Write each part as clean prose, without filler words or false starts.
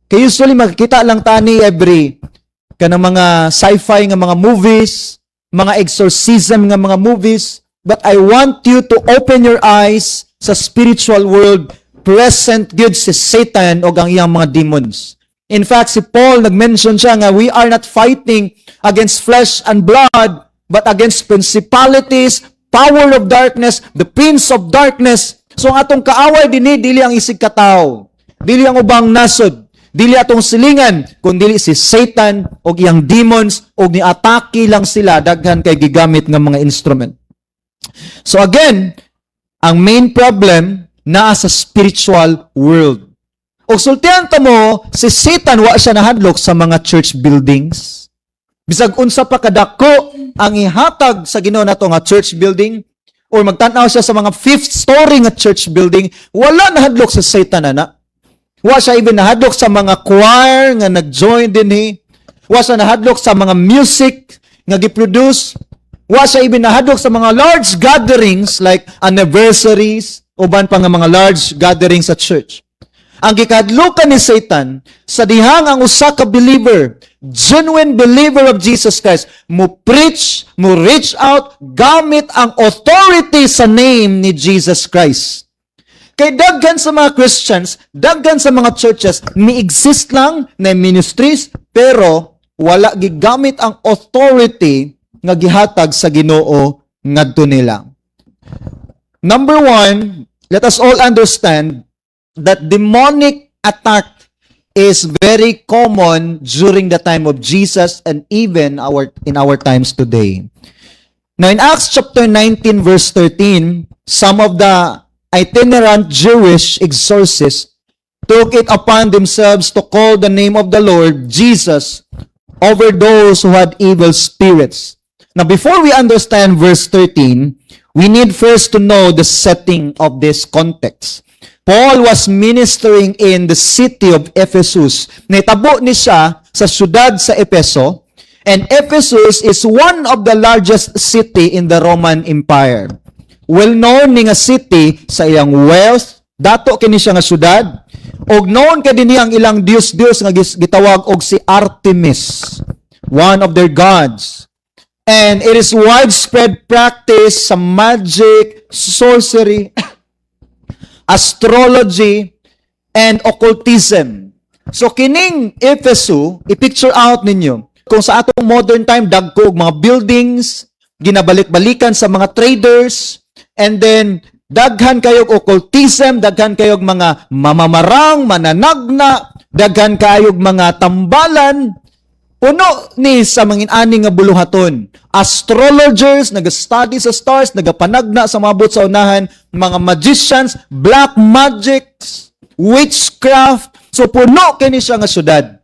Kay usually makikita lang tani every kanang mga sci-fi nga mga movies, mga exorcism nga mga movies, but I want you to open your eyes sa spiritual world. Present gyud si Satan og ang iyang mga demons. In fact, si Paul, nag-mention siya nga we are not fighting against flesh and blood, but against principalities, power of darkness, the prince of darkness. So ang atong kaaway dinhi, dili ang isig katawo, dili ang ubang nasod, dili atong silingan, kundi si Satan og iyang demons, og ni-atake lang sila, daghan kay gigamit nga mga instrument. So again, ang main problem naa sa spiritual world. Og sultihan ta mo, si Satan, wa siya nahadlok sa mga church buildings. Bisag unsa pa kadako ang ihatag sa Ginoo nato nga church building or magtan-aw siya sa mga fifth story nga church building, wala nahadlok sa Satan ana. Wa siya even nahadlok sa mga choir nga nag-join dinhi. Wa siya nahadlok sa mga music nga gi-produce. Wa siya even nahadlok sa mga large gatherings like anniversaries, uban pa nga mga large gatherings sa church. Ang gikadlukan ni Satan sa dihang ang usa ka believer, genuine believer of Jesus Christ, mo preach, mo reach out gamit ang authority sa name ni Jesus Christ. Kay daghan sa mga Christians, daghan sa mga churches, mi-exist lang na ministries, pero wala gigamit ang authority nga gihatag sa Ginoo ngadto nila. Number one, let us all understand that demonic attack is very common during the time of Jesus and even our in our times today. Now, in Acts chapter 19 verse 13, some of the itinerant Jewish exorcists took it upon themselves to call the name of the Lord Jesus over those who had evil spirits. Now, before we understand verse 13, we need first to know the setting of this context. Paul was ministering in the city of Ephesus. Nitabo ni siya sa syudad sa Epeso. And Ephesus is one of the largest city in the Roman Empire. Well known ni nga city sa iyang wealth, dato kini siya nga syudad. Og known kay dinhi ang ilang Diyos-Diyos nga gitawag og si Artemis, one of their gods. And it is widespread practice sa magic, sorcery, astrology, and occultism. So kining Efeso, i-picture out ninyo, kung sa atong modern time, dagko og mga buildings, ginabalik-balikan sa mga traders, and then daghan kayog occultism, daghan kayog mga mamamarang, mananagna, daghan kayog mga tambalan, puno ni sa mga ani nga buluhaton. Astrologers, nag-study sa stars, nagapanagna sa mga buot sa unahan, mga magicians, black magics, witchcraft. So puno kini siya nga syudad.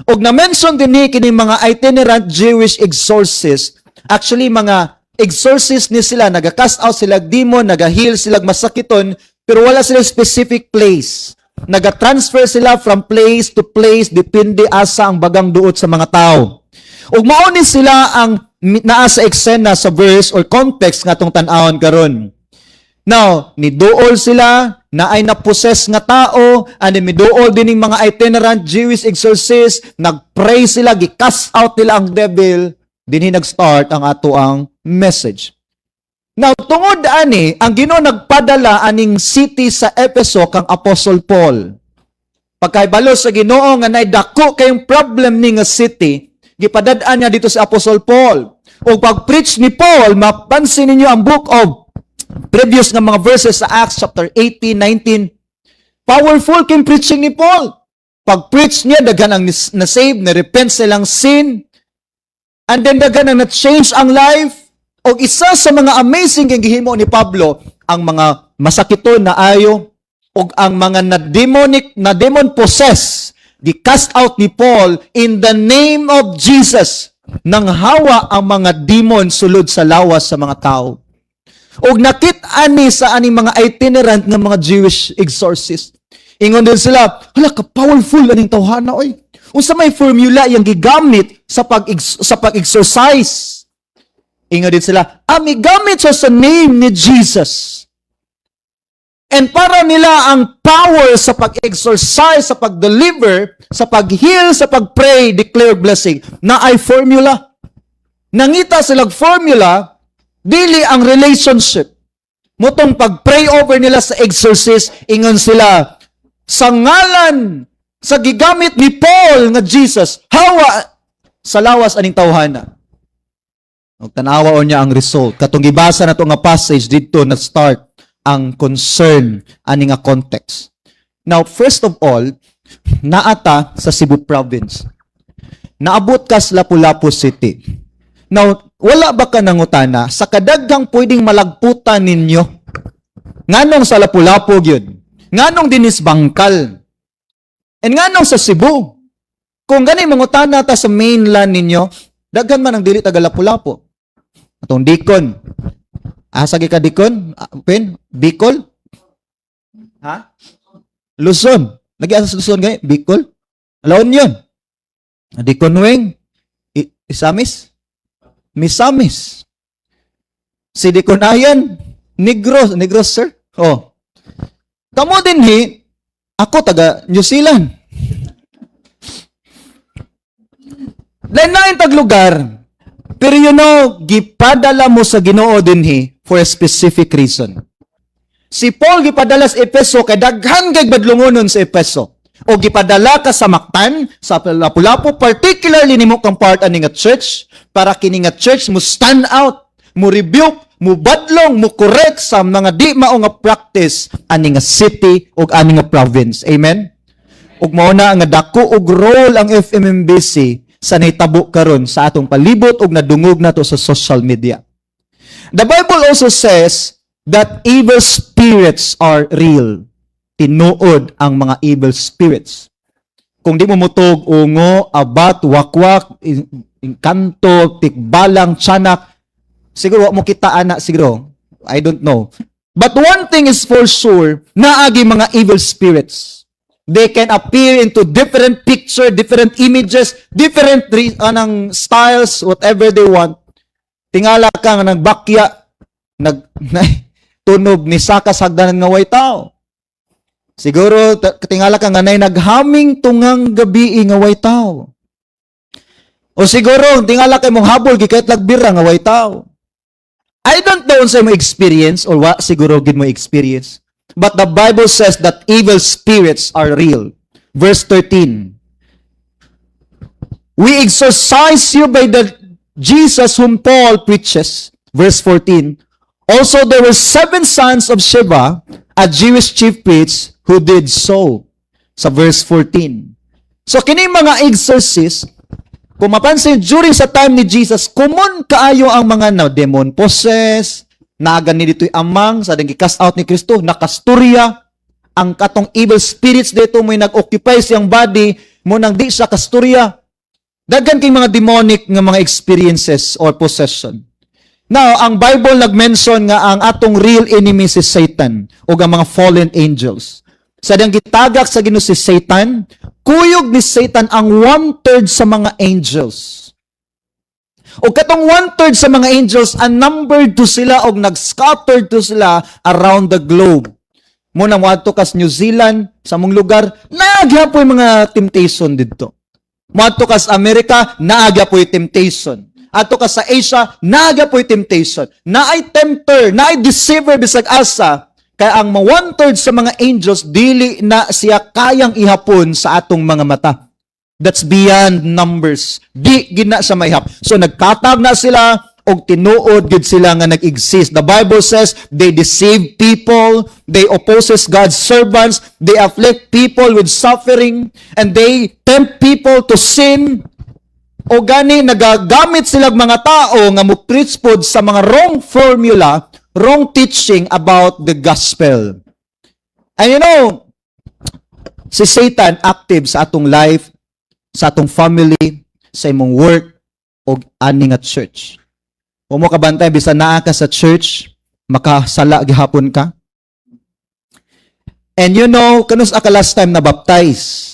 Og na-mention din ni kini mga itinerant Jewish exorcists. Actually, mga exorcist ni sila, naga-cast out sila demon, naga-heal sila masakiton, pero wala sila specific place. Naga-transfer sila from place to place depende asa ang bagang duot sa mga tao. Ug mao ni sila ang naa sa eksena sa verse or context nga atong tan-awon karon. Now, niduol sila na ay na-possess nga tao, ani miduol din ning mga itinerant Jewish exorcists, nagpray sila, gi-cast out nila ang devil, dinhi nag-start ang ato ang message. Now, tungod ani, ang Ginoo nagpadala aning city sa Efeso kang Apostle Paul. Pagkahibalo sa Ginoo nga nay dako kayong problem ni nga city, gipadad-an niya dito si Apostle Paul. O pag-preach ni Paul, mapansin ninyo ang book of previous nga mga verses sa Acts chapter 18, 19. Powerful king preaching ni Paul. Pag-preach niya, daghan ang na-save, na-repent silang sin, and then daghan ang na-change ang life. O isa sa mga amazing kang gihimo ni Pablo, ang mga masakiton na ayo, ug ang mga na demonic na demon possess, gi-cast out ni Paul in the name of Jesus. Nang hawa ang mga demon sulod sa lawas sa mga tao. Ug nakit-an ni sa aning mga itinerant nga mga Jewish exorcist. Ingon din sila, "Hala ka powerful aning tawhana oy. Unsa may formula yang gigamit sa pag-exorcise?" Ingon din sila, "Ah, migamit siya sa name ni Jesus." And para nila ang power sa pag-exorcise, sa pag-deliver, sa pag-heal, sa pag-pray, declare blessing, naay formula. Nangita silang formula, dili ang relationship. Mao tong pag-pray over nila sa exorcist, ingon sila, "Sa ngalan sa gigamit ni Paul nga Jesus, hawa sa lawas aning tawhana." Og tanawa niya ang result. Katong gibasa nato nga passage dito na start ang concern ani nga context. Now, first of all, naata sa Cebu Province. Naabot ka sa Lapu-Lapu City. Now, wala ba ka nangutana sa kadaghang pwedeng malagputan ninyo? Nganong sa Lapu-Lapu gyud? Nganong dinis Bangkal? And nganong sa Cebu? Kung gani mangutana ta sa mainland ninyo, daghan man ang dili taga Lapu-Lapu. Atong Deacon. Asa gi ka, Deacon? Ah, Pen? Bicol? Ha? Luzon. Lagi asa sa Luzon gani? Bicol? La Union. Deacon Wing? Misamis? Misamis. Si Deacon Ayan? Negros. Negros, sir? Oh. Kamo dinhi, ako taga New Zealand. Lain-lain tag lugar. Pero gipadala mo sa Ginoo dinhi for a specific reason. Si Paul gipadala sa Epeso kay daghan kay badlungonon sa Epeso. O gipadala ka sa Mactan, sa Lapu-Lapu, particularly nimo kang part ani nga church, para kini nga church mo stand out, mo rebuke, mo badlong, mo correct sa mga di mao nga practice ani nga city ug ani nga province. Amen? Ug mao na nga dako og role ang FMMBC sa nahitabo karon sa atong palibot ug nadungog nato sa social media. The Bible also says that evil spirits are real. Tinuod ang mga evil spirits. Kung di mo mutug, ungo, abat, wakwak, engkanto, tikbalang, tiyanak, siguro wa mo kita ana siguro. I don't know. But one thing is for sure, naagi mga evil spirits. They can appear into different picture, different images, different anang styles, whatever they want. Tingala ka nga nagbakya, nag tunob ni saka sa hagdanan nga way tao. Siguro tingala ka nga nay naghaming tungang gabi nga way tao. O siguro tingala kay mong habol gikayat lagbira nga way tao. I don't know unsay mo experience or wa siguro gid mo experience. But the Bible says that evil spirits are real. Verse 13. "We exorcise you by the Jesus whom Paul preaches." Verse 14. "Also there were seven sons of Sceva, a Jewish chief priest, who did so." Sa verse 14. So kini mga exorcist, kung mapansin during sa time ni Jesus, common kaayo ang mga na demon possess, naagan ni dito'y amang, sa ding cast out ni Kristo, nakasturya, ang katong evil spirits dito mo'y nag-occupy siyang body, mo nang di siya kasturya. Daghan kay mga demonic nga mga experiences or possession. Now, ang Bible nag-mention nga ang atong real enemy si Satan o ang mga fallen angels. Sa diyang gitagak sa Ginoo si Satan, kuyog ni Satan ang one-third sa mga angels. O katong one-third sa mga angels, unnumbered to sila og nag-scattered to sila around the globe. Mo na moadto kas New Zealand, sa mong lugar, naagyapoy mga temptation didto. Moadto kas Amerika, naagyapoy temptation. Adto ka sa Asia, naagyapoy temptation. Naay tempter, naay deceiver bisag asa, kaya ang one-third sa mga angels, dili na siya kayang ihapon sa atong mga mata. That's beyond numbers. Di gina sa mahap. So nagkatag na sila og tinuod gid sila nga nag-exist. The Bible says they deceive people, they opposes God's servants, they afflict people with suffering, and they tempt people to sin. O gani nagagamit sila mga tao nga mo preach pod sa mga wrong formula, wrong teaching about the gospel. And si Satan active sa atong life, sa atong family, sa imong work, o ani nga church. Wa mo kabantay bisan naa ka sa church, makasala gihapon ka. And kanus ka last time na baptize?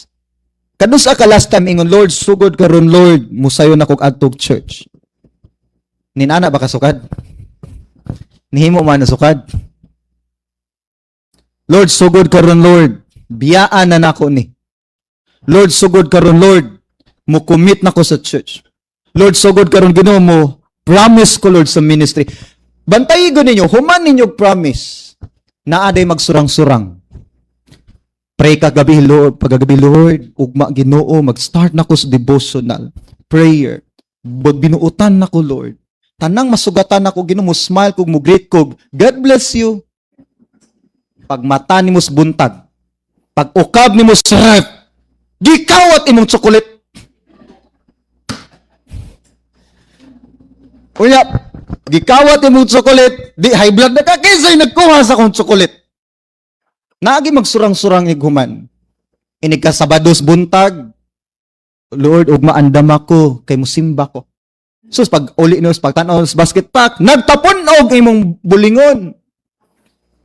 Kanus ka last time ingon, "Lord, sugod karon Lord, musayo na kog adtog church"? Ninana ba kasukad? Nihimo man na sukad? Lord, sugod karon, Lord. Biyaan na nako ni. Lord, sugod karon, Lord. Mo commit na ko sa church. Lord, sugod karon, Ginoo, mo promise ko, Lord, sa ministry. Bantayi ko ninyo, human ninyo promise. Naa day magsurang-surang. Pray ka gabi, Lord, pagagabi, Lord, ugma, Ginoo, mag-start na ko sa devotional prayer. Binuutan na ko, Lord. Tanang masugatan ako, Ginoo, mo smile ko, mo greet ko. God bless you. Pag mata nimo sa buntag, pag ukab nimo sa ref, gikawat imong chocolate. Unya, gikawat imong chocolate, di high blood na ka, kinsay nagkuha sa akong chocolate? Naagi magsurang-surang ighuman. Inig ka Sabados buntag, Lord, ugma andam ako, kay musimba ko. Sus, pag uli no, pag tan-aw sa basket pack, nagtapon og imong bulingon.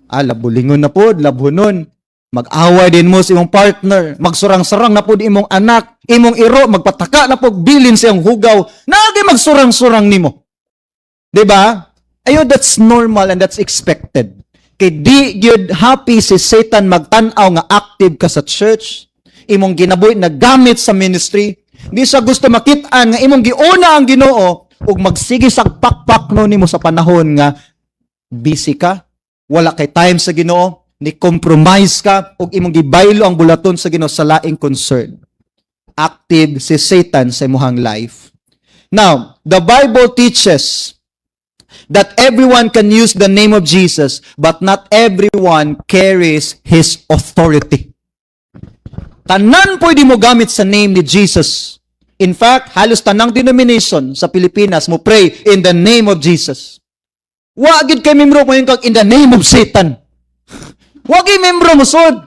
Ah, bulingon na pod, labhonon. Mag-away din mo sa imong partner, magsurang-surang na pod imong anak, imong iro, magpataka na pod bilin sa iyong hugaw. Naagi magsurang-surang nimo. 'Di ba? Ayo, that's normal and that's expected. Kay di gyud happy si Satan magtan-aw nga active ka sa church, imong ginabuhi gamit sa ministry. Di siya gusto makit-an nga imong giuna ang Ginoo ug magsige sa pakpak no nimo sa panahon nga busy ka, wala kay time sa Ginoo, ni compromise ka ug imong gibaylo ang bulaton sa Ginoo sa laing concern. Active si Satan sa imong life. Now, the Bible teaches that everyone can use the name of Jesus, but not everyone carries His authority. Tanan pwede mo gamit sa name ni Jesus. In fact, halos tanang denomination sa Pilipinas mo pray in the name of Jesus. Wa gid kay membro mo kag in the name of Satan. Wa gid membro mo sud.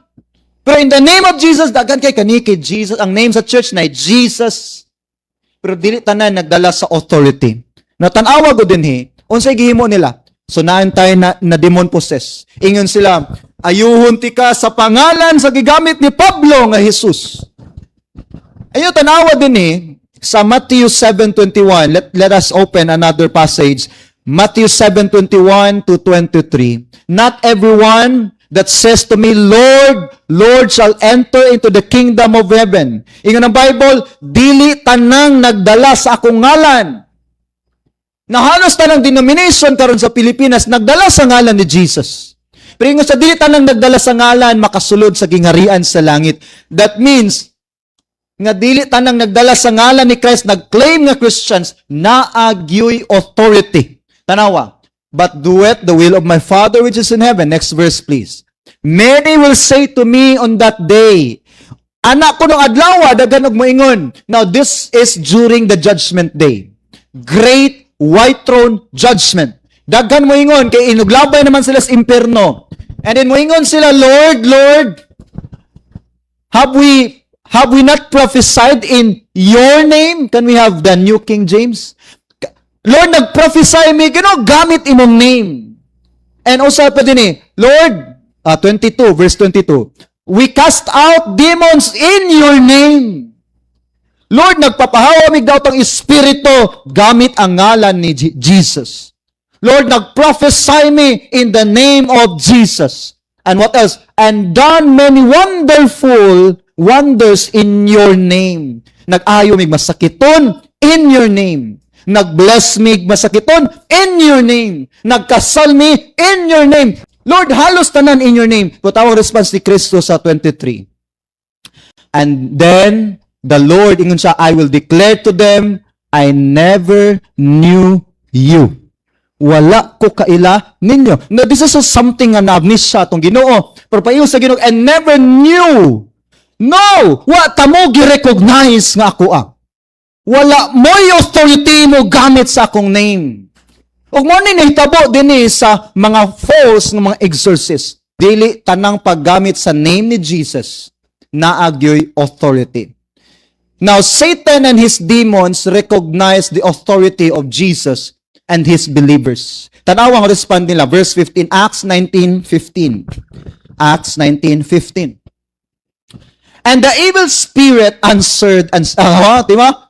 Pero in the name of Jesus, daghan kay kani kay Jesus. Ang name sa church na Jesus. Pero dili tanan nagdala sa authority. Natanawa ko din he, unsay gihimo nila? So naan tayo na demon possess. Ingon sila, "Ayuhon tika sa pangalan sa gigamit ni Pablo nga Jesus." Ayo, tanawa din eh, sa Matthew 7:21. Let us open another passage. Matthew 7:21 to 23. "Not everyone that says to me, 'Lord, Lord,' shall enter into the kingdom of heaven." Ingon ang Bible, dili tanang nagdala sa akong ngalan. Na halos tanang denomination karon sa Pilipinas nagdala sa ngalan ni Jesus. Pero ingon sa dili tanang nagdala sa ngalan makasulod sa gingharian sa langit. That means nga dili tanang nagdala sa ngalan ni Christ, nag-claim nga Christians, naagyoy authority. Tanawa. "But doeth the will of my Father which is in heaven." Next verse, please. "Many will say to me on that day." Anak ko ng adlaw, daghan og moingon. Now, this is during the judgment day. Great white throne judgment. Daghan moingon kay inuglabay naman sila sa impierno. And then moingon sila, "Lord, Lord, have we not prophesied in your name?" Can we have the New King James? "Lord, nag-prophesy mi Ginoo gamit imong name." And also pa din eh, Lord, 22, verse 22, "We cast out demons in your name. Lord, nagpapahawa mig daotang espiritu gamit ang ngalan ni Jesus. Lord, nag-prophesy mi in the name of Jesus. And what else? And done many wonderful wonders in your name. Nag-ayo mig masakiton in your name. Nag-bless mig masakiton in your name. Nagkasal mi in your name. Lord, halos tanan in your name." Tawag response ni Kristo sa 23. And then, the Lord, ingon siya, "I will declare to them, 'I never knew you. Wala ko kaila ninyo.'" Now, this is something nga na-amnesia atong Ginoo. Pero paingon sa Ginoo, "And never knew." No! Wa kamo gi-recognize nga ako ah. Wala mo'y authority mo gamit sa akong name. Ug mo ni nahitabo din eh sa mga false nga mga exorcist. Dili tanang paggamit sa name ni Jesus naagyoy authority. Now, Satan and his demons recognize the authority of Jesus and his believers. Tanawa ang respond nila, verse 15, Acts 19:15. Acts 19:15. "And the evil spirit answered," and, di ba?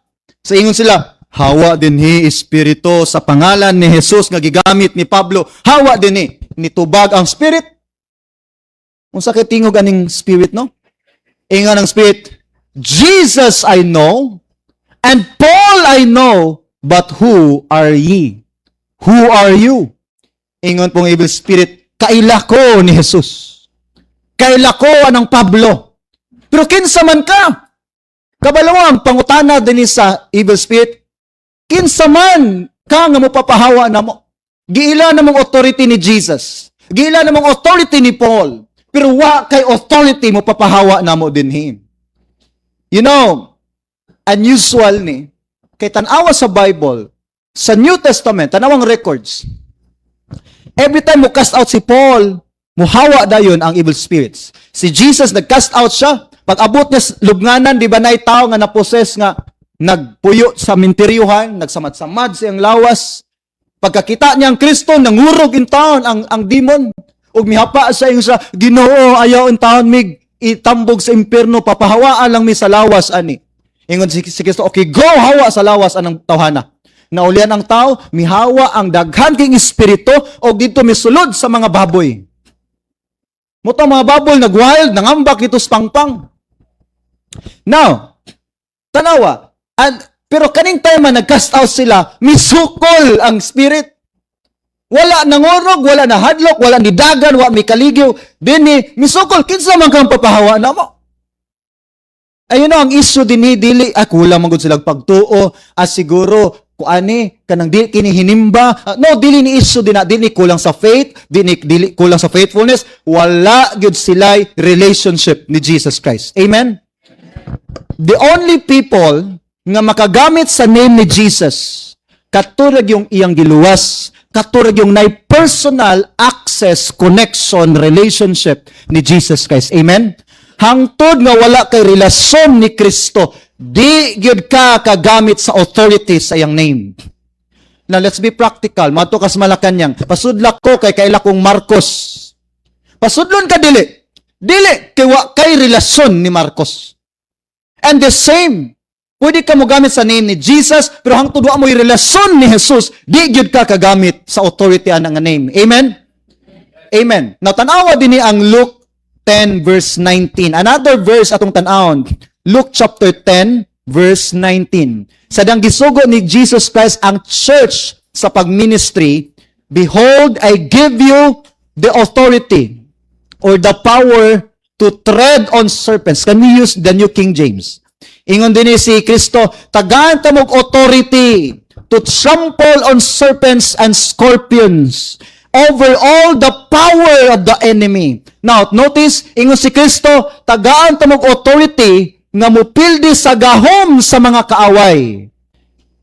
Sa ingon sila, "Hawa din hi espiritu sa pangalan ni Jesus nga gigamit ni Pablo. Hawa din ni." Nitubag ang spirit. Unsa kay tingog aning spirit, no? Ingon ang spirit, "Jesus I know, and Paul I know, but who are ye?" Who are you? Ingon pong evil spirit, "Kaila ko ni Jesus. Kaila ko anang Pablo. Pero kinsa man ka?" Kabalo ang pangutana dinhi sa evil spirit, kinsa man ka nga mopapahawa namo? Giila namong authority ni Jesus. Giila namong authority ni Paul. Pero wa kay authority mo papahawa namo dinhi. Unusual ni kay tan-awa sa Bible, sa New Testament, tanawang records. Every time mo cast out si Paul, muhawa dayon ang evil spirits. Si Jesus, nag-cast out siya. Pag abot niya sa lubnganan, di ba naay tao nga na-possess nga nagpuyo sa minteryuhan, nagsamad-samad siyang lawas. Pagkakita niya ang Kristo, nangurog in town ang demon. Ug mihapa sa ingon sa Ginoo, "Ayaw in town mig itambog sa impierno, papahawaan lang mi sa lawas ani." Ingon si Kristo, "Okay, go, hawa sa lawas anang tawhana." Naulian ang tao, mihawa ang daghan king espiritu og dito misulod sa mga baboy. Mao mga baboy nag-wild, nangambak dito sa pangpang. Now, tanawa, and, pero kaning time man nag-cast out sila, misukol ang spirit. Wala nangurog, wala nahadlok, wala ni dagan, wala mi kaligyo. Dinhi, misukol, kinsa man kang papahawa na mo? Ayun ang issue dinhi, dili, ah, kulang man gud sila pagtuo, ah, siguro, kuani, kanang di kini hinimba. Ah, no, dili ni issue din na, dili kulang sa faith, dili, dili kulang sa faithfulness, wala gyud sila relationship ni Jesus Christ. Amen? The only people nga makagamit sa name ni Jesus, katurag yung iyang giluwas, katurag yung nay personal access, connection, relationship ni Jesus Christ. Amen? Hangtod nga wala kay relasyon ni Kristo, di gyud ka kagamit sa authority sa iyang name. Now, let's be practical. Mato kas Malacanang. "Pasudla ko kay kaila kong Marcos." Pasudlon ka dili? Dili kay wa kay relasyon ni Marcos. And the same, pwede ka mo gamit sa name ni Jesus, pero hangtod wa mo'y relasyon ni Jesus, di gyud ka kagamit sa authority ana nga name. Amen? Amen. Now, tanawa dinhi ang Luke 10 verse 19. Another verse atong tan-awon. Luke chapter 10 verse 19. Sa dang gisugo ni Jesus Christ ang church sa pagministry, "Behold, I give you the authority or the power to tread on serpents." Can we use the New King James? Ingon dinhi si Kristo, "Tagaan ta mog authority to trample on serpents and scorpions, over all the power of the enemy." Now, notice, ingon si Kristo, tagaan ta mog authority nga mupildi sa gahom sa mga kaaway.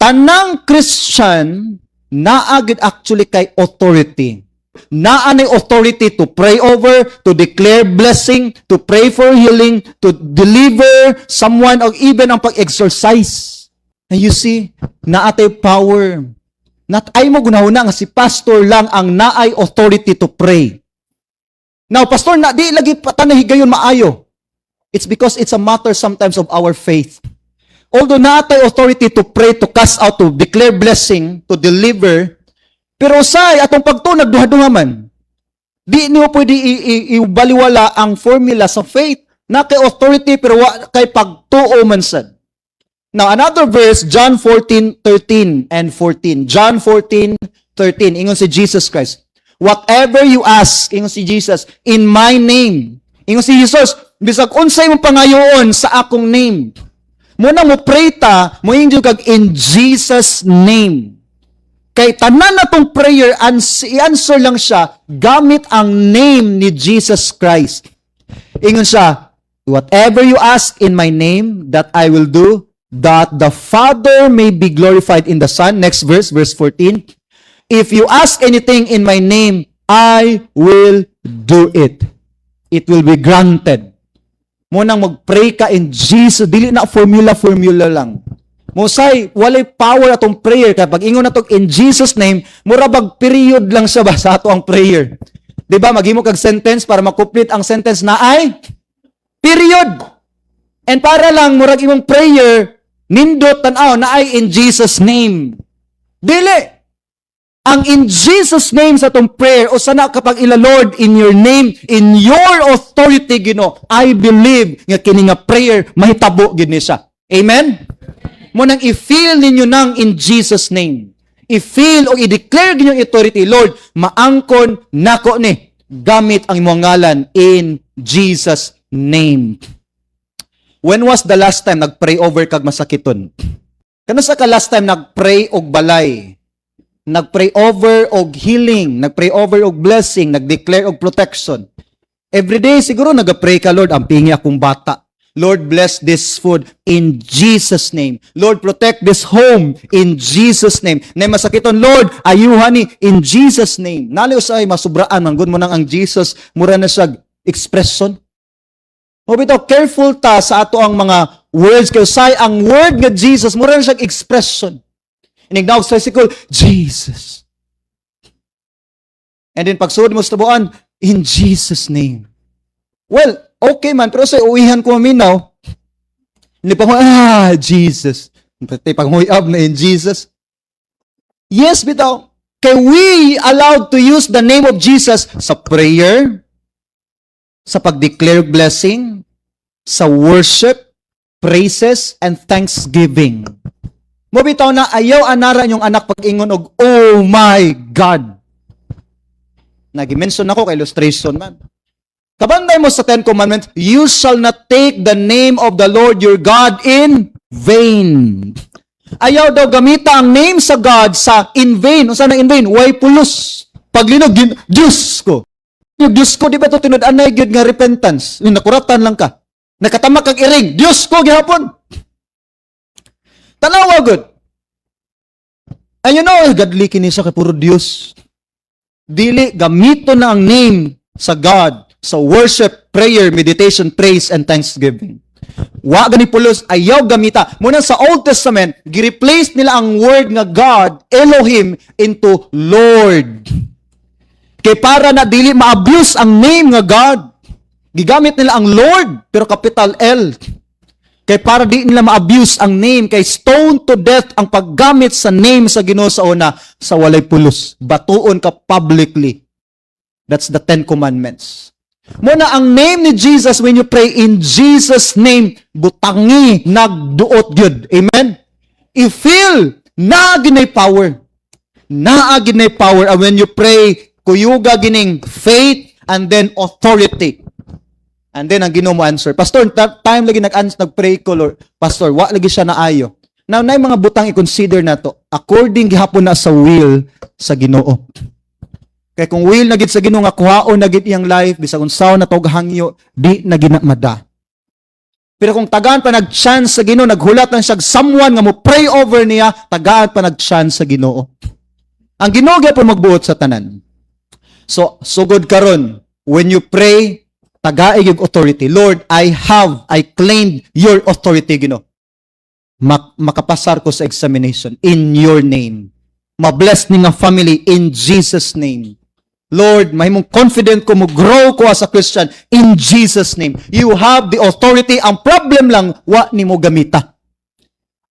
Tanang Christian naa gid actually kay authority. Naa nay authority to pray over, to declare blessing, to pray for healing, to deliver someone, or even ang pag-exorcise. And you see, naatay power. Not ay mo gunahuna nga si pastor lang ang naay authority to pray. Now, pastor, na di lagi patanay higayon maayo. It's because it's a matter sometimes of our faith. Although naatay authority to pray, to cast out, to declare blessing, to deliver, pero usay atong pagtuo nagduha-duha man. Di niyo pwede ibaliwala ang formula sa faith. Na kay authority pero wa kay pagtuo man sad. Now, another verse, John 14:13 and 14. John 14:13. Ingon si Jesus Christ, "Whatever you ask," ingon si Jesus, "in my name." Ingon si Jesus, "Bisag unsay mong pangayoon sa akong name." Mao na mo pray ta, mo ingon kag "in Jesus' name." Kay tanan na tong prayer, i-answer lang siya gamit ang name ni Jesus Christ. Ingon siya, "Whatever you ask in my name, that I will do, that the Father may be glorified in the Son." Next verse, verse 14. "If you ask anything in my name, I will do it." It will be granted. Mao nang mag-pray ka in Jesus, dili na formula-formula lang. Mosay, walay power atong prayer kapag ingon nato "in Jesus' name", mura bag period lang siya ba sa ato ang prayer. 'Di ba? Maghimo kag sentence para ma-complete ang sentence na ay period. And para lang murag imong prayer nindot tan-aw na ay "in Jesus' name". Dili. Ang "in Jesus' name" sa atong prayer, o sana kapag ila, "Lord, in your name, in your authority, Ginoo, I believe nga kini nga prayer mahitabo gid ni siya." Amen? Mao nang i-feel ninyo nang "in Jesus' name." I-feel o i-declare gyud yung authority, "Lord, maangkon nako ni gamit ang imong ngalan, in Jesus' name." When was the last time nag-pray over kag masakiton? Kanus-a ka last time nag-pray og balay? Nag-pray over og healing, nag-pray over og blessing, nag-declare og protection. Every day siguro nag-pray ka, "Lord, ampingi akong bata. Lord, bless this food in Jesus' name. Lord, protect this home in Jesus' name. Na masakiton, Lord, ayuhan ni in Jesus' name." Nali usay masubraan man gud mo nang ang Jesus mura na siya expression. Mao bitaw, careful ta sa ato ang mga words kay usay ang word nga Jesus mura na siya expression. Inig naog sa sikol, "Jesus." And then pagsulod mo sa tabuan, "In Jesus' name." Well, okay man, pero sa uwihan ko maminaw, hindi pa ko, "Ah, Jesus." Pati pag na "in Jesus." Yes, bitaw. Kay we allowed to use the name of Jesus sa prayer, sa pag-declare blessing, sa worship, praises, and thanksgiving. Mao bitaw na ayaw anara yung anak pag-ingon og "Oh my God." Nagi-mention ako kay illustration man. Kabanday mo sa Ten Commandments, "You shall not take the name of the Lord your God in vain." Ayaw daw gamita ang name sa God sa in vain. Unsa na in vain? Way pulos. Paglinog, "Diyos ko. Yung Diyos ko," di ba ito tinud-anay gyud nga repentance? Yung nakuratan lang ka. Nakatama kag iring, "Diyos ko gihapon." Tanawa gud. And you know, godly kini siya kay puro Diyos. Dili, gamito na ang name sa God sa worship, prayer, meditation, praise, and thanksgiving. Wa gani pulos, ayaw gamita. Muna sa Old Testament, gi-replace nila ang word nga God, Elohim, into Lord. Kay para na dili ma-abuse ang name nga God. Gigamit nila ang Lord, pero capital L. Kay para di nila ma-abuse ang name, kay stone to death ang paggamit sa name sa Ginoo sa una sa walay pulos. Batuon ka publicly. That's the Ten Commandments. Muna ang name ni Jesus, when you pray "in Jesus' name," butangi nagduot gyud. Amen? I-feel naa ginay power. Naa ginay power. And when you pray, kuyuga gining faith and then authority. And then ang Ginoo mo answer. "Pastor, time lagi nag-answer, nag-pray ko, Lord. Pastor, wa lagi siya naayo." Now, na mga butang i-consider nato according gihapon na sa will sa Ginoo. Kay kung will na gid sa Ginoo nga kuhaon na gid iyang life, bisag unsaon na tog hangyo, di na gina mada. Pero kung tagaan pa nag-chance sa Ginoo, naghulat lang siya someone nga mo pray over niya, tagaan pa nag-chance sa Ginoo. Ang Ginoo gyapon magbuot sa tanan. So, sugod karon, when you pray, tagaig yung authority. "Lord, I claimed your authority, Ginoo. Makapasar ko sa examination in your name. Ma-bless ni nga family in Jesus' name. Lord, mahimong confident ko, mo grow ko as a Christian in Jesus' name." You have the authority. Ang problem lang, wa ni mo gamita.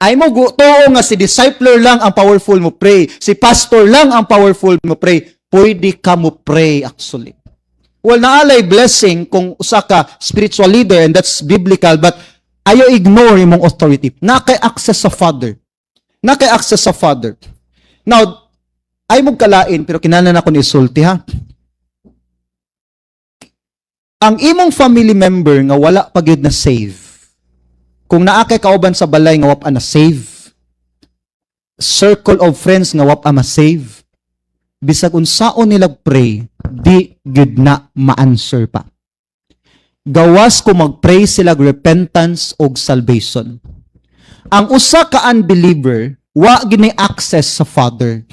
Ay mo tuo nga si discipler lang ang powerful mo pray. Si pastor lang ang powerful mo pray. Pwede ka mo pray actually. Well, naalay blessing kung usa ka spiritual leader and that's biblical, but ayaw ignore imong authority. Na kay access sa Father. Na kay access sa Father. Now, ay mo kalain pero kinahanglan ako ni isulti ha. Ang imong family member nga wala pa gyud na save. Kung naa kay kauban sa balay nga wa pa na save, circle of friends nga wa pa ma-save, bisag unsaon nila pray, di gyud na ma-answer pa. Gawas ko mag-pray sila repentance og salvation. Ang usa ka unbeliever, wa gini access sa Father.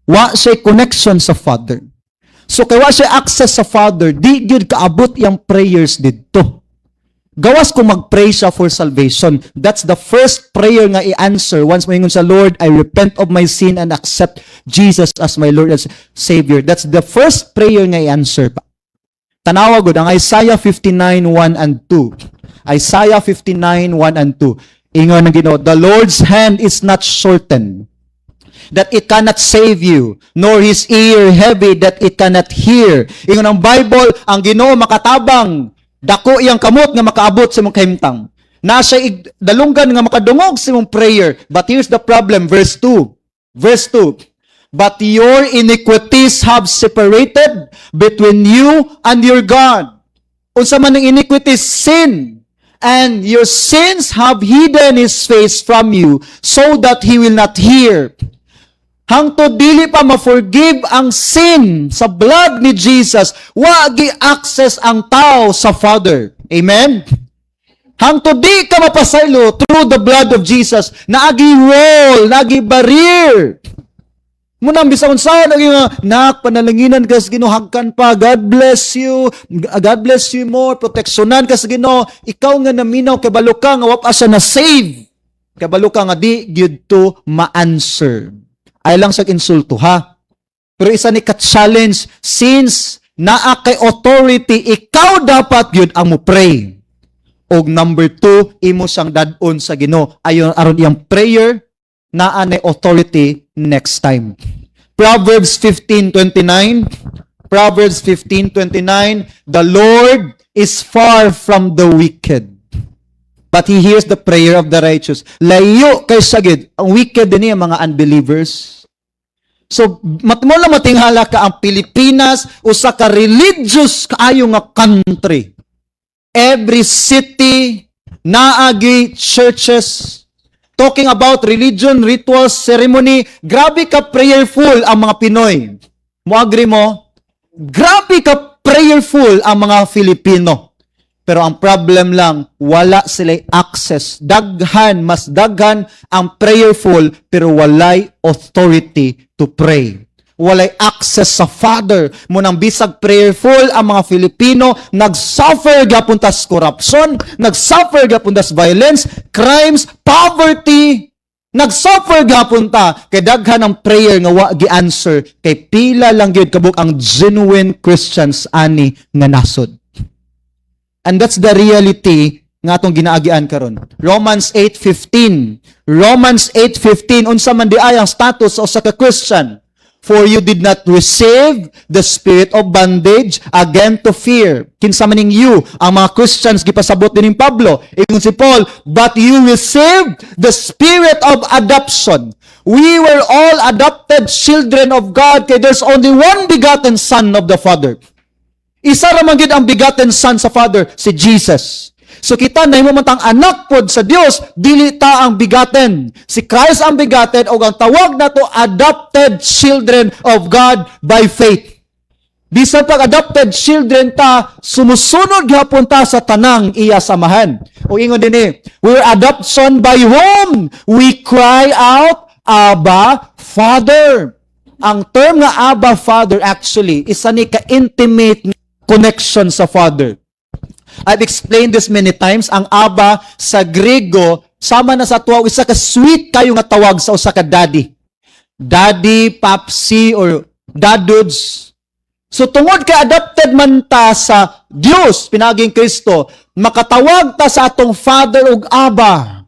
Wa siya connection sa Father. So kay wa siya access sa Father, di gyud kaabot iyang prayers didto. Gawas kung mag-pray siya for salvation. That's the first prayer nga i-answer once moingon sa, "Lord, I repent of my sin and accept Jesus as my Lord and Savior." That's the first prayer nga i-answer pa. Tanawa gud ang Isaiah 59:1 and 2. Isaiah 59:1 and 2. Ingon ng Ginoo, "The Lord's hand is not shortened, that it cannot save you, nor His ear heavy that it cannot hear. Ingon ang Bible, ang Ginoo makatabang, dako iyang kamot nga makaabot sa imong kahimtang. Naa siya dalunggan nga makadungog sa imong prayer. But here's the problem, verse 2. Verse 2. "But your iniquities have separated between you and your God." Unsa man ang iniquities? Sin. "And your sins have hidden His face from you so that He will not hear." Hangtod dili pa ma-forgive ang sin sa blood ni Jesus, wa gi access ang tao sa Father. Amen? Hangtod di ka mapasaylo through the blood of Jesus, naagi wall, naagi barrier. Mao nang bisan unsa naging nga, "Nak, panalanginan ka sa Ginoo, hagkan pa, God bless you, God bless you more, proteksyonan ka sa Ginoo." Ikaw nga naminaw, kabalo ka nga wa pa siya na save. Kabalo ka nga di gyud to ma-answer. Ay lang sa insulto ha. Pero isa ni ka-challenge, since naa kay authority, ikaw dapat gyud ang mo pray. Og number two, imo siyang dad-on sa Ginoo. Ayon aron iyang prayer naa nay authority next time. Proverbs 15:29. Proverbs 15:29, "The Lord is far from the wicked, but He hears the prayer of the righteous." Layo kay sagid. Ang wicked din ang mga unbelievers. So, mat mo lang matinghala ka ang Pilipinas, usa ka religious kaayo nga country. Every city, naagi churches, talking about religion, rituals, ceremony, grabe ka prayerful ang mga Pinoy. Mo agree mo? Grabe ka prayerful ang mga Filipino. Pero ang problem lang, wala sila access. Daghan, mas daghan ang prayerful, pero walay authority to pray. Walay access sa Father. Mao nang bisag prayerful ang mga Filipino, nag-suffer gapon tas corruption, nag-suffer gapon tas violence, crimes, poverty, nag-suffer gapon ta kay daghan ang prayer nga wa gi-answer kay pila lang gyud kabuk ang genuine Christians ani nga nasod. And that's the reality nga atong ginaagian karon. Romans 8:15. Romans 8:15, unsa man di ay ang status sa usa ka Christian? "For you did not receive the spirit of bondage again to fear." Kinsa man ning you? Ang mga Christians gipasabot din ni Pablo. Ingon si Paul, "But you received the spirit of adoption." We were all adopted children of God kay there's only one begotten Son of the Father. Isa ra man gyud ang begotten Son sa Father, si Jesus. So kita nahimo man tang anak pod sa Dios, dili ta ang begotten. Si Christ ang begotten ug ang tawag nato adopted children of God by faith. Bisan pag adopted children ta, sumusunod gihapon ta sa tanang iya samahan. O ingon din eh, we are adoption by whom we cry out, "Abba, Father." Ang term nga Abba, Father, actually, isa ni ka-intimate connection sa Father. I've explained this many times. Ang Abba sa Grego, sama na sa tuwa, isa ka sweet kayo nga tawag sa usa ka daddy. Daddy, papsi, or daduds. So tungod kay adopted man ta sa Dios pinaging Kristo, makatawag ta sa atong Father og Abba.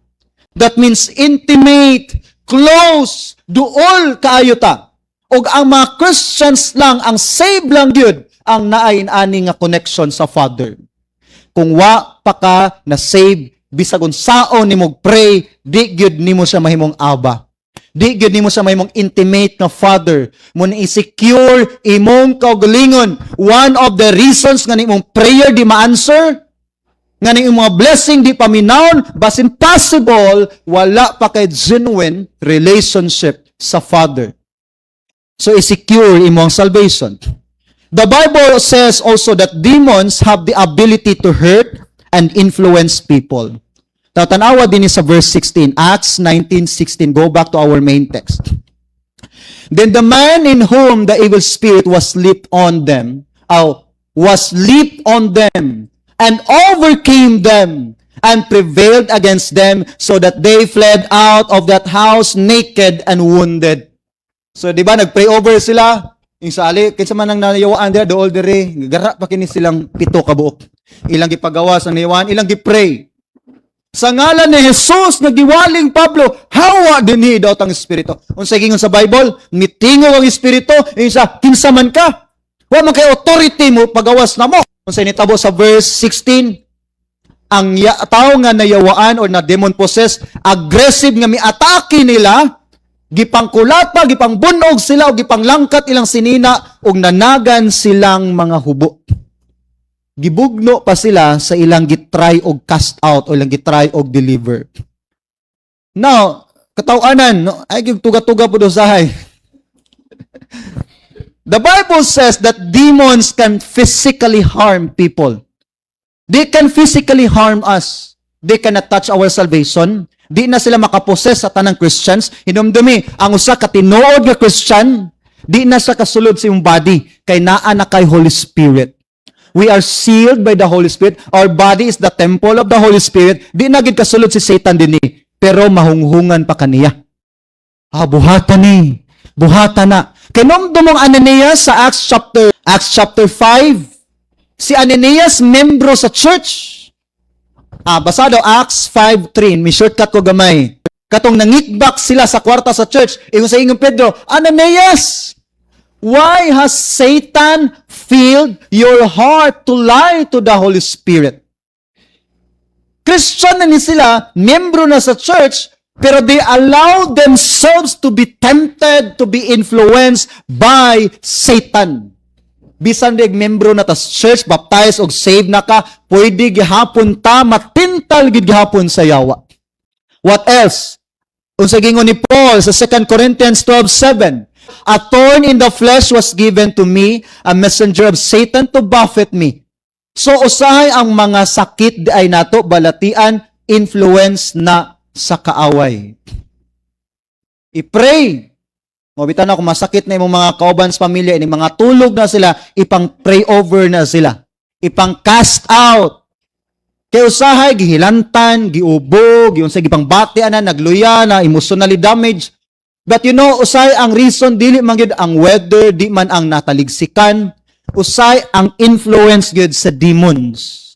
That means intimate, close, duol kaayo ta. Og ang mga Christians lang, ang save lang gyud ang naay ani nga connection sa Father. Kung wa pa ka na save, bisag unsaon nimo pray, di gyud nimo siya mahimong Abba. Di gyud nimo siya mahimong intimate nga Father. Mao na i-secure imong kaugalingon. One of the reasons nga nimong prayer di ma-answer, nga ning imong mga blessing di paminawon, basin possible wala pa kay genuine relationship sa Father. So i-secure imong salvation. The Bible says also that demons have the ability to hurt and influence people. Tanawa din sa verse 16, Acts 19:16. Go back to our main text. "Then the man in whom the evil spirit was leaped on them, oh, was leaped on them and overcame them and prevailed against them so that they fled out of that house naked and wounded." So, di ba, nag-pray over sila. Yung sa ali, kinsa man ang nayawaan dira, dool dire, gara pa kini silang pito ka buok. Ilang gipagawas ang nayawaan, ilang gipray. Sa ngalan ni Jesus nga giwaling Pablo, hawa dinhi, daot ang espiritu. Unsa gingon sa Bible? Mitingog ang espiritu, ingon siya, "Kinsa man ka? Wa man kay authority mo pagawas namo." Unsa nitabo sa verse 16? Ang tao nga nayawaan or na demon possessed, aggressive nga miatake nila, gipangkulat pa, gipangbunog sila o gipanglangkat ilang sinina ug nanagan silang mga hubo. Gibugno pa sila sa ilang gitry og cast out o ilang gitry og deliver. Now, katawanan, no? Ay, tuga-tuga po do sahay. The Bible says that demons can physically harm people. They can physically harm us. They cannot touch our salvation. Di na sila makapossess sa tanang Christians. Hinumdumi, ang usa ka tinuod nga Christian, di na siya kasulod sa imong body kay naa na kay Holy Spirit. We are sealed by the Holy Spirit. Our body is the temple of the Holy Spirit. Di na gid kasulod si Satan dinhi, pero mahunghungan pa kaniya. Ah, buhatan ni. Buhatan na. Kahinumdom ang Ananias sa Acts chapter 5. Si Ananias, membro sa church. Ah, basa daw Acts 5:3. May shortcut ko gamay. Katong nangikbak sila sa kwarta sa church. Ingon sa ingong Pedro, "Ananias, why has Satan filled your heart to lie to the Holy Spirit?" Christian na ni sila, membro na sa church, pero they allow themselves to be tempted, to be influenced by Satan. Bisan dig membro na tas church, baptized og saved na ka, pwede gihapon ta matintal gid gihapon sa yawa. What else? Unsa gingon ni Paul sa 2 Corinthians 12:7? "A thorn in the flesh was given to me, a messenger of Satan to buffet me." So usahay ang mga sakit di ay nato balatian, influence na sa kaaway. I-pray. Mabita na kung masakit na imong mga kauban sa pamilya, ini mga tulog na sila, ipang pray over na sila. Ipang cast out. Kay usahay gihilantan, giubo, giunsay gipangbati ana, nagluya na, emotionally damaged. But usahay ang reason dili man gyud ang weather, di man ang nataligsikan, usahay ang influence gyud sa demons.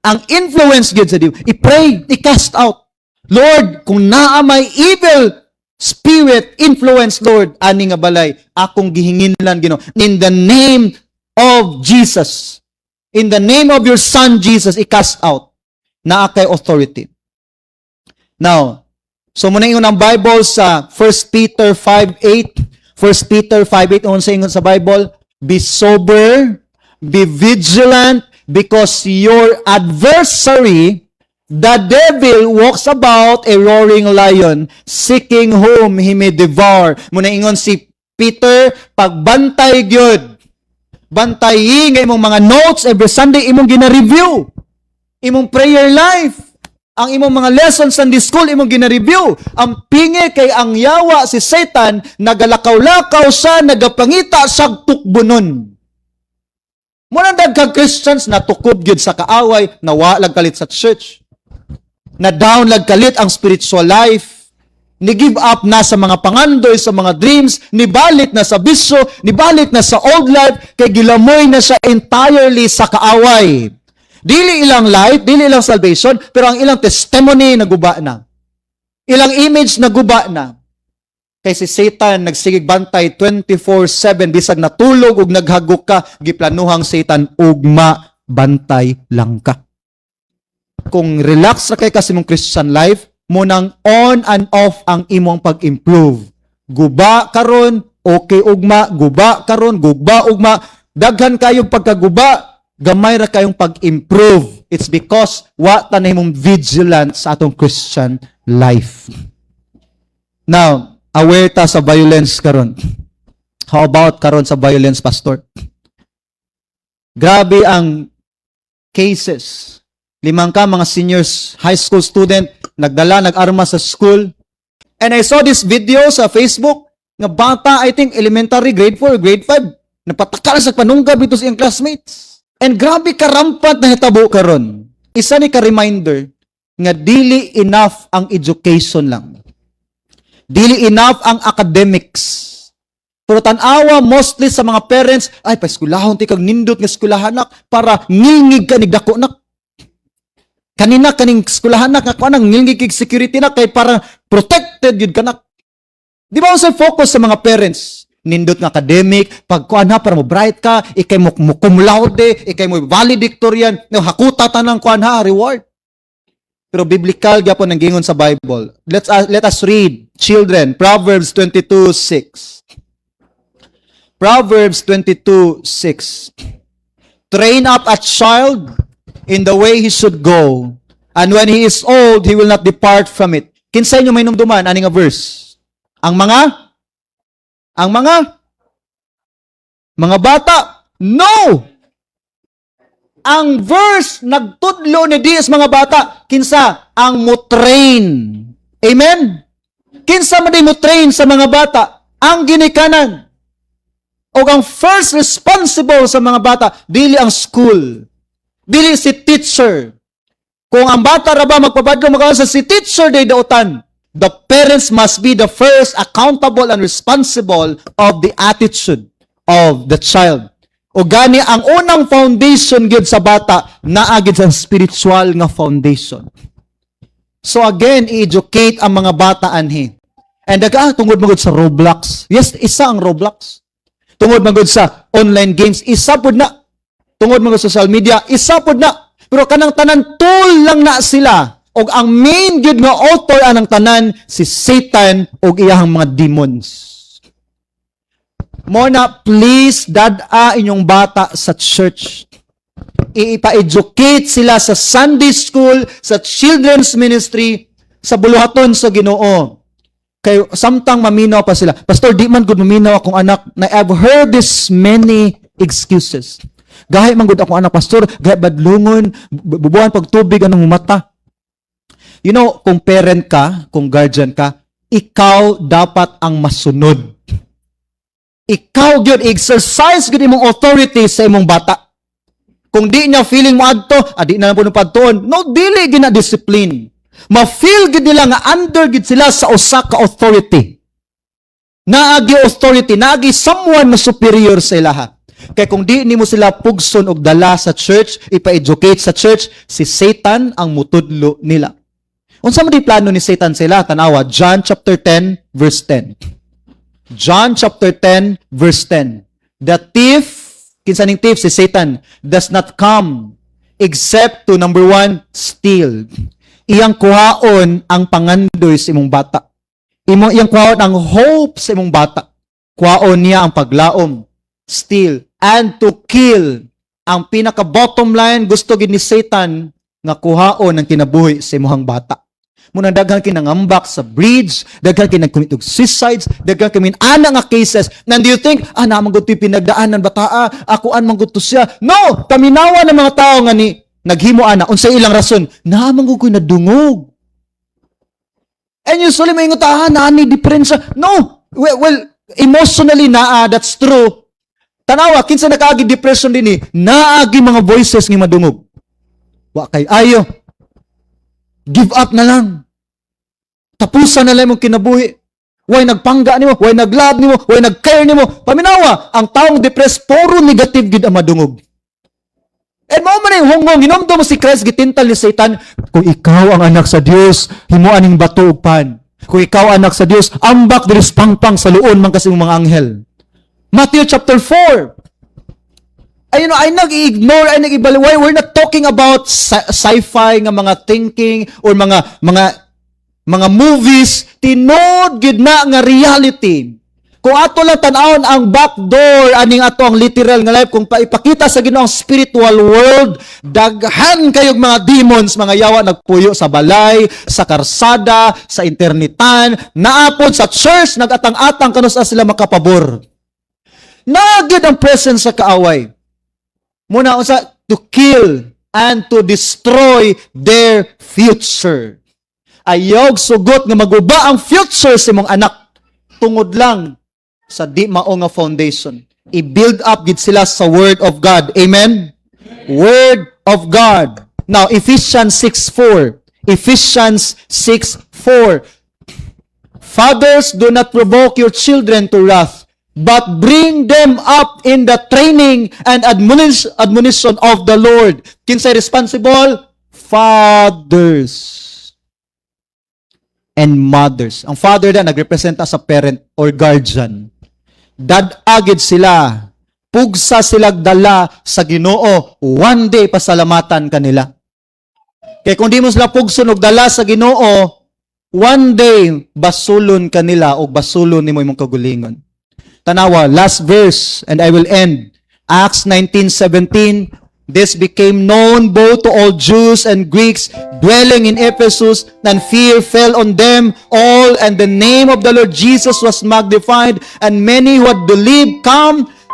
Ang influence gyud sa demons. I-pray, i-cast out. "Lord, kung naa may evil spirit influence, Lord, ani nga balay, akong gihinginlan, Ginoo. In the name of Jesus. In the name of your Son Jesus, i-cast out." Naa kay authority. Now, so muna ingon ang Bible sa 1 Peter 5:8. 1 Peter 5:8, unsa ingon sa Bible? "Be sober, be vigilant, because your adversary, the devil, walks about a roaring lion, seeking whom he may devour." Muna ingon si Peter, pagbantay gyud. Bantayi nga imong mga notes every Sunday imong gina-review. Imong prayer life. Ang imong mga lessons sa Sunday school imong gina-review. Ang pingi kay ang yawa, si Satan, nagalakaw-lakaw siya, nagapangita sa tukbunon. Muna daghang Christians na tukob gyud sa kaaway, nawa lag kalit sa church. Na down lag kalit ang spiritual life. Ni give up na sa mga pangandoy, sa mga dreams, nibalik na sa bisyo, nibalik na sa old life, kay gilamoy na siya entirely sa kaaway. Dili ilang life, dili ilang salvation, pero ang ilang testimony naguba na. Ilang image naguba na. Kay si Satan nagsigig bantay 24/7, bisag natulog ug naghagok ka, giplanuhang Satan ugma bantay lang ka. Kung relax ra kay ka sa imong Christian life, munang on and off ang imong pag-improve. Guba karon, okay ugma, guba karon, guba ugma, daghan kayong pagkaguba, gamay ra kayong pag-improve. It's because wa ta na imong vigilant sa atong Christian life. Now, aware ta sa violence karon. How about karon sa violence, Pastor? Grabe ang cases. Limang ka mga seniors high school student nagdala nag-arma sa school. And I saw this video sa Facebook nga bata, I think elementary, grade 4, grade 5, napataka na sa panunggab ito sa iyang classmates. And grabe karampant na hitabo karon. Isa ni ka reminder nga dili enough ang education lang. Dili enough ang academics. Pero tan-awa mostly sa mga parents, "Ay, paeskwelahon ti kag nindot nga eskwelahan, nak, para ngingig ka nigdako, nak." Kanina kaning eskwelahan na nga kuan ang ngilngig security na kay para protected gyud kanak. Di ba sa focus sa mga parents? Nindot nga academic, pag kuan ha, para mo bright ka, ikay mo cum laude, ikay mo valedictorian, no, hakuta tanang kuan ha, reward. Pero biblical gyapon ang gingon sa Bible. Let us read, children, Proverbs 22:6. Proverbs 22:6. "Train up a child in the way he should go, and when he is old, he will not depart from it." Kinsay inyo may hinumduman ani nga verse? Ang mga bata? No! Ang verse nagtudlo ni di is mga bata, kinsa ang mo train. Amen? Kinsa man di mo train sa mga bata? Ang ginikanan. O ang first responsible sa mga bata, dili ang school. Dili si teacher. Kung ang bata ra ba magpabadlong magawa sa si teacher day dautan, the parents must be the first accountable and responsible of the attitude of the child. O gani ang unang foundation gyud sa bata naa gyud sa spiritual nga foundation. So again, i-educate ang mga bata anhi. And daga tungod magud sa Roblox. Yes, isa ang Roblox. Tungod magud sa online games, isa pud na. Tungod magud sa social media, isa pud na. Pero kanang tanan tool lang na sila. Og ang main gyud nga author anang tanan si Satan og iyahang mga demons. Mo na please dad-a inyong bata sa church. Ipa-educate sila sa Sunday school, sa children's ministry, sa buluhaton sa Ginoo. Kay samtang maminaw pa sila. "Pastor, di man gud maminaw akong anak." Na I've heard this many excuses. "Gahi man gud akong anak, Pastor, gahi badlungon, bubuhan pagtubig anong mata." Kung parent ka, kung guardian ka, ikaw dapat ang masunod. Ikaw gyud exercise gyud imong authority sa imong bata. Kung di niya feeling mo adto, adi na lang po padtuon. No, dili gina discipline. Ma-feel gid nila nga under gid sila sa usa ka authority. Naagi authority, naagi someone na superior sa ilaha. Kay kung di nimo sila pugson og dala sa church, ipa-educate sa church, si Satan ang mutudlo nila. Unsa man di plano ni Satan sila? Tanawa, John chapter 10 verse 10. John chapter 10 verse 10. "The thief," kinsa ning thief? Si Satan, "does not come except to, number one, steal." Iyang kuhaon ang pangandoy sa imong bata. Imo iyang kuhaon ang hope sa imong bata. Kuhaon niya ang paglaom. Steal and to kill. Ang pinaka bottom line, gusto gid ni Satan nga kuhaon ang kinabuhi sa imong bata. Muna daghan kinangambak sa bridge, daghan kinag-commit og suicides, daghan kami ana nga cases. And do you think, "Ah, naa man gud to'y pinagdaanan bataa, ako an man gud to siya"? No, paminawa ng mga tao nga ni naghimo ana, unsay ilang rason? "Naa man gud ko'y nadungog." And usually may ingon, "Ah, naa ni diferensya." No, well, emotionally naa, that's true. Tanawa, kinsa nakaagi depression din eh, naagi mga voices nga madungog. "Wa kay ayo. Give up na lang. Tapusan na lang imong kinabuhi. Way nagpangga nimo, way nag-love nimo, way nag-care nimo." Paminawa, ang taong depressed, puro negative gid ang madungog. And mao man yung hunggong, hinumdum mo si Christ, gitintal ni Satan, "Kung ikaw ang anak sa Dios, himuan ning bato og pan. Kung ikaw anak sa Dios, ambak diri sa pangpang, saluon man kasi mga anghel." Matthew chapter 4. Ayun, ay nag-ignore, ay nag-ibali. Why? We're not talking about sci-fi nga mga thinking or mga movies, tinuod gid na nga reality. Kung ato lang tan-awon ang back door aning ato ang literal nga life, kung paipakita sa Ginoo ang spiritual world, daghan kayog mga demons, mga yawa nagpuyo sa balay, sa karsada, sa internetan, naapod sa church, nagatang-atang kanus-a sila makapabor. Naa gyud ang presence sa kaaway. Muna unsa? To kill and to destroy their future. Ayaw sugot nga maguba ang future sa imong anak tungod lang sa di mao nga foundation. I-build up gid sila sa Word of God. Amen? Word of God. Now, Ephesians 6:4. Ephesians 6:4. "Fathers, do not provoke your children to wrath, but bring them up in the training and admonition of the Lord." Kinsay responsible? Fathers and mothers. Ang father na nagrepresenta sa parent or guardian. Dad-a gid sila. Pugsa silag dala sa Ginoo. One day pasalamatan kanila. Kay kung di mo sila pugson og dala sa Ginoo, one day basulon kanila og basulon nimo imong kaugalingon. Tanawa, last verse and I will end. Acts 19:17. This became known both to all Jews and Greeks dwelling in Ephesus, and fear fell on them all, and the name of the Lord Jesus was magnified, and many who had believed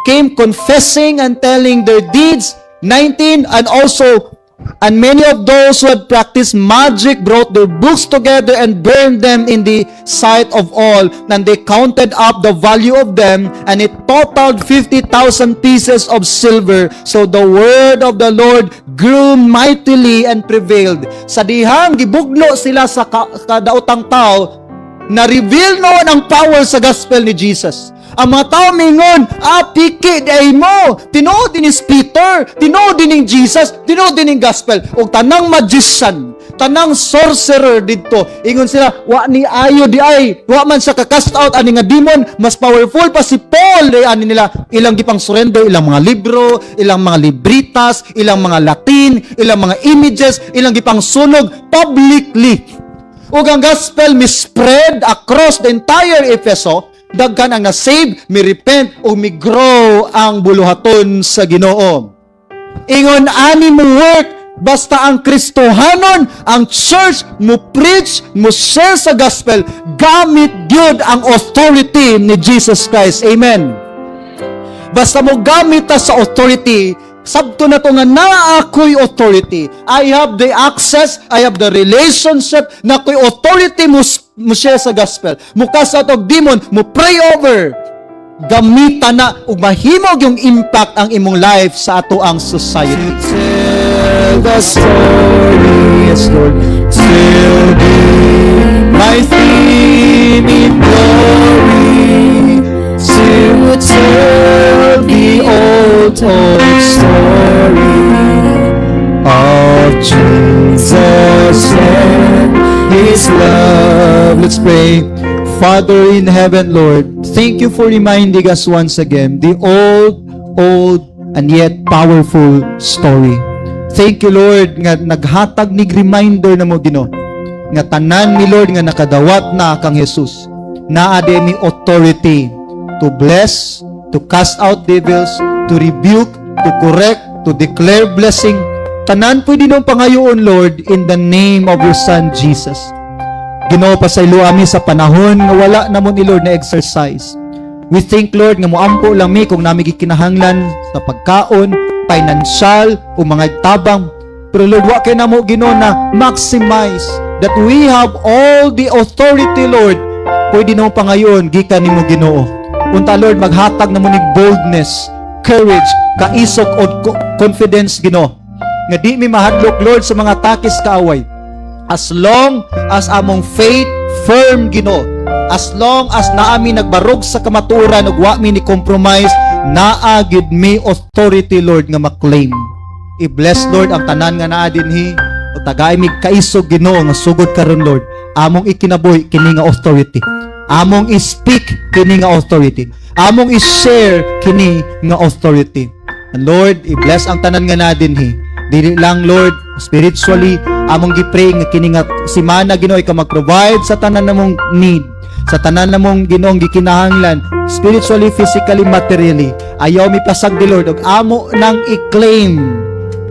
came confessing and telling their deeds. 19. And also, and many of those who had practiced magic brought their books together and burned them in the sight of all. And they counted up the value of them, and it totaled 50,000 pieces of silver. So the word of the Lord grew mightily and prevailed. Sa dihang gibugno sila sa kadaotang tao, na-reveal noon ang power sa gospel ni Jesus. Ang mga tao mingon, "Ah, piki diay mo. Tinuod din is Peter, tinuod din ning Jesus, tinuod din ning gospel." Og tanang magician, tanang sorcerer didto, ingon sila, "Wa ni ayo di ay, wa man sa ka-cast out ani nga demon, mas powerful pa si Paul." Di ani nila, ilang gipang surrender ilang mga libro, ilang mga libritas, ilang mga Latin, ilang mga images, ilang gipang sunog publicly. Ug ang gospel mi-spread across the entire Efeso, daghan ang na-save, mi-repent o mi-grow ang buluhaton sa Ginoo. Ingon ani mo work basta ang Kristohanon, ang church mo preach, mo share sa gospel, gamit gyud ang authority ni Jesus Christ. Amen. Basta mo gamit ta sa authority, sabto na to nga naa ako'y authority. I have the access, I have the relationship, na ako'y authority mo share sa gospel. Mo cast out og demon, mo pray over. Gamita na ug mahimog yung impact ang imong life sa ato ang society. Tell the story, yes Lord, still be my theme in glory, to tell the old, old story of Jesus and His love. Let's pray. Father in heaven, Lord, thank you for reminding us once again the old, old, and yet powerful story. Thank you, Lord, nga naghatag nig reminder na mo, Ginoo, nga tanan mi, Lord, nga nakadawat na kang Jesus. Naa mi authority to bless, to cast out devils, to rebuke, to correct, to declare blessing. Tanan pwede nung pangayoon, Lord, in the name of your Son, Jesus. Ginoo, pasaylo ami sa panahon nga wala namon ni Lord na exercise. We think, Lord, nga moampo lang mi kung nami gikinahanglan sa pagkaon, financial, o mga tabang. Pero Lord, wa kay namo, Ginoo, na maximize that we have all the authority, Lord. Pwede namo pangayoon gikan nimo, Ginoo. Unta, Lord, maghatag namo nig boldness, courage, kaisog o confidence, Ginoo. Nga di mi mahadlok, Lord, sa mga atake sa kaaway. As long as among faith firm, Ginoo. As long as naa mi nagbarog sa kamatuoran ug wa mi ni compromise, naa gid mi authority, Lord, nga maklaim. I-bless, Lord, ang tanan nga naa dinhi ug tagai mig kaisog, Ginoo, nga sugod karon, Lord, among ikinabuhi kini nga authority. Among i-speak kini nga authority. Among i-share kini nga authority. And Lord, i-bless ang tanan nga naa dinhi. Dili lang, Lord, spiritually, among gi-pray nga kini nga simana, Ginoo, ikaw mag-provide sa tanan namong need, sa tanan namong, Ginoong, gikinahanglan, spiritually, physically, materially. Ayaw mi pasagdi, Lord, ug amo nang i-claim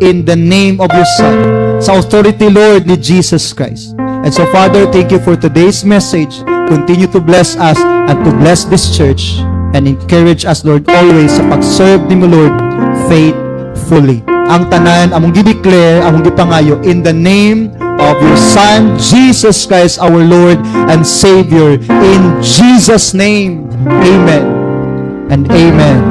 in the name of your Son, sa authority, Lord, ni Jesus Christ. And so, Father, thank you for today's message. Continue to bless us and to bless this church and encourage us, Lord, always sa pag-serve nimo, Lord, faithfully. Ang tanan among gi-declare, among gipangayo in the name of your Son, Jesus Christ, our Lord and Savior. In Jesus' name, amen and amen.